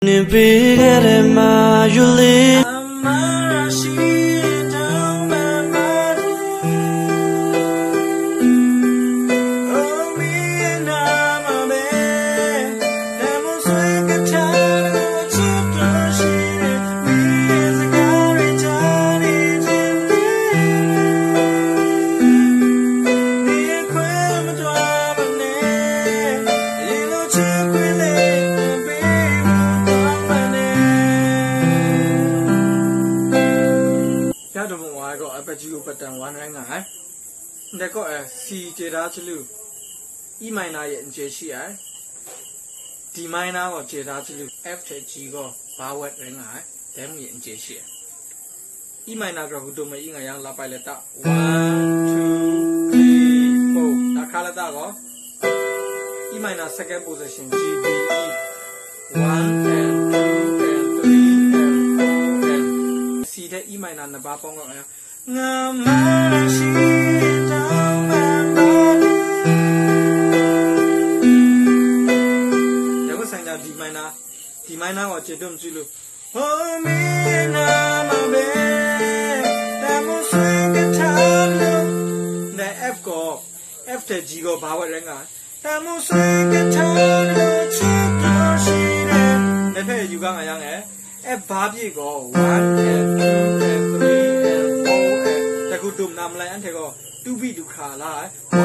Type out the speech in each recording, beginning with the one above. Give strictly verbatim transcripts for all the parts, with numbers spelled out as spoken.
နေပေးခဲ့တဲ့ မယူလေး ပြတ်တော်မူဝါကော အပက်ကြီးကို ပတန်ဝမ်းရိုင်းငါဟဲ လက်ကော့အဲ စီ ကျေတာချလူ E minor ရဲ့ အကျယ်ရှိအဲ D minor ကို ကျေတာချလူ F ထဲ G ကို ဘာဝက်ရိုင်းငါဟဲ တဲမှုရဲ့ အကျယ်ရှိအဲ E minor ကရခုတုံးမအီငါယံလာပိုင်လတ one two three four တခါလတကော E minor second position G B E one and two and three and four and C ထဲ E minor နှစ်ပါးပေါင်းတော့ငါမရရှိတောင်းပန်ပါတယ်ကိုဆိုင်တာ D minor D minor ကို ကျေတုံးကြည့်လို့ ဟိုမင်းနာမပဲတမုဆွေကထားလို့ နဲ့ F ကို F ထဲ G ကို ဘာဝက်ရဲငါတမုဆွေကထားလို့ချစ်လို့ရှိတယ်လက်ဖက်ယူကငါရငယ် F ဘာပြည့်ကို one and two and three and four and တကူဒုံနာမလိုက်အန်ထဲကို two beat ဒုခါလာ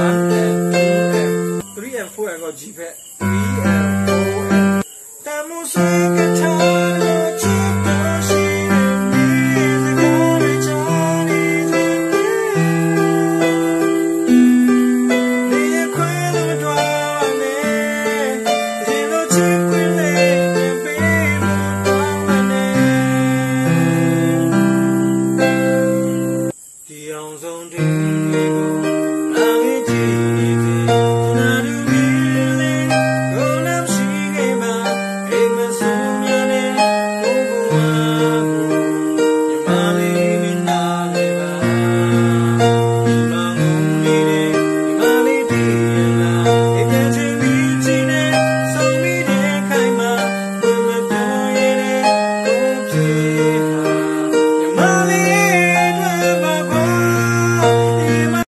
one and two and three and four and ကို G ဖက် three and four and တမုဆွေကထားလို့ချစ်လို့ရှိတယ် မင်းစကားတွေကြားနေခြင်းပဲ နေခွဲလို့မတွားပါနဲ့ ရေလို့ချစ်ခွင့်လေးတင်ပေးလို့တွားပါနဲ့ ဒီအောင်ဆုံးတွင်တွေကို နားငယ်ကြည့်နေစေ ကျွန်တော်တို့မင်းလေး ကိုယ်နောက်ရှိခဲ့မှာ အိမ်မဆုံးများနဲ့ ကိုယ်ကိုယ်အားကို ညီမလေးမင်းနားလဲပါ ဒီမှာငုံနေတဲ့ ညီမလေးတည်ရလား အိမ်ပြန်ချိန်ပြီးချိန်နဲ့ ဆုံးမိတဲ့ခိုင်မှာ ကိုယ်မပြောရတဲ့ ကိုယ်ဖြစ်ဟာ ညီမလေးအတွက်ပါကွာ ဒီမှာ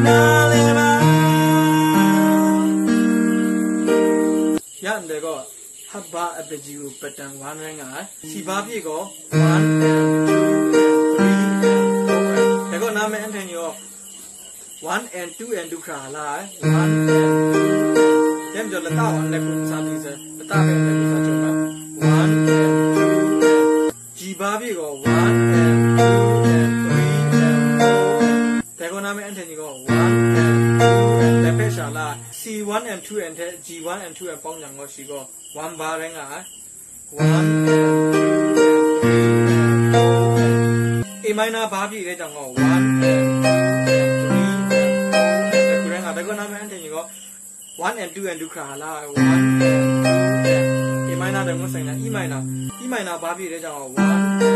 နားလဲပါ ရန်တယ်ကော ဟပ်ဘာအပကြီးကို ပတန်ဝမ်းရဲငါ စီဘာပြည့်ကော one and two and three and four and ဒါကောနားမဲအန်ထိုနီယော one and two and ဒုက္ခလာ one and two and တဲမကျော်လတဝါလက်ကိုစားပြီးစဲ လတပဲလက်ကိုစားကြပါ one and two and ကြည်ပါပြီကော one and two and three and four and တဲကောနားမဲအန်ထိုနီကော one and two and တဲဖဲရှာလာ C one and two and ထဲ G one and two and ပေါင်းညာငေါရှိကော one ဘာရဲငါ one and two and three and four and A minor ဘာပြည့်တဲ့ကြောင့်ကော one and two and three and four and တခုရဲငါတကောနားမဲအန်ထိုနီကော one and two and ဒုက္ခလာ one and two and A minor တငုဆိုင်နာ E minor E minor ဘာပြည့်တဲ့ကြောင့်ကော one and two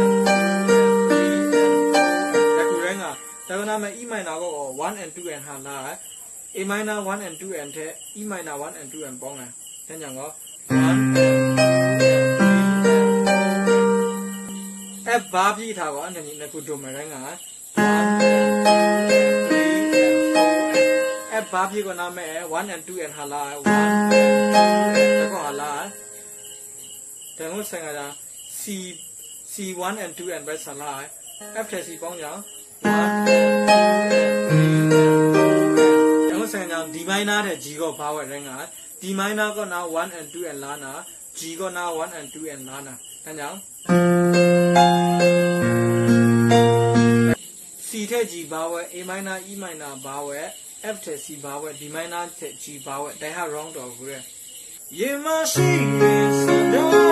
and three and four and တခုရဲငါတကောနားမဲ E minor ကော one and two and ဟာလာ A minor one and two and ထဲ E minor one and two and ပေါင်းတယ် ညံ့ညံ့ကော one and two and three and four and F ဘာပြည့်ထားကော အန်ထိုနီနကူဒိုမဲရဲငါ one and two and three and four and F ဘာပြည့်ကောနားမဲ one and two and ဟာလာ one and two and တကောဟာလာ တငုဆိုင်ကတာ C C one and two and ပဲဆာလာ F ထဲ C ပေါင်းညာ one and two and three and four and တငုဆိုင်ကတာ D minor ထဲ G ကောဘာဝဲရဲငါ D minor ကောနား one and two and လာနာ G ကောနား one and two and လာနာတညာ C ထဲ G ဘာဝဲ A minor E minor ဘာဝဲ F ထဲ C ဘာဝဲ D minor ထဲ G ဘာဝဲ ဒါဟာ wrong တော့ဘူးရဲ ရင်မရှိတဲ့စကား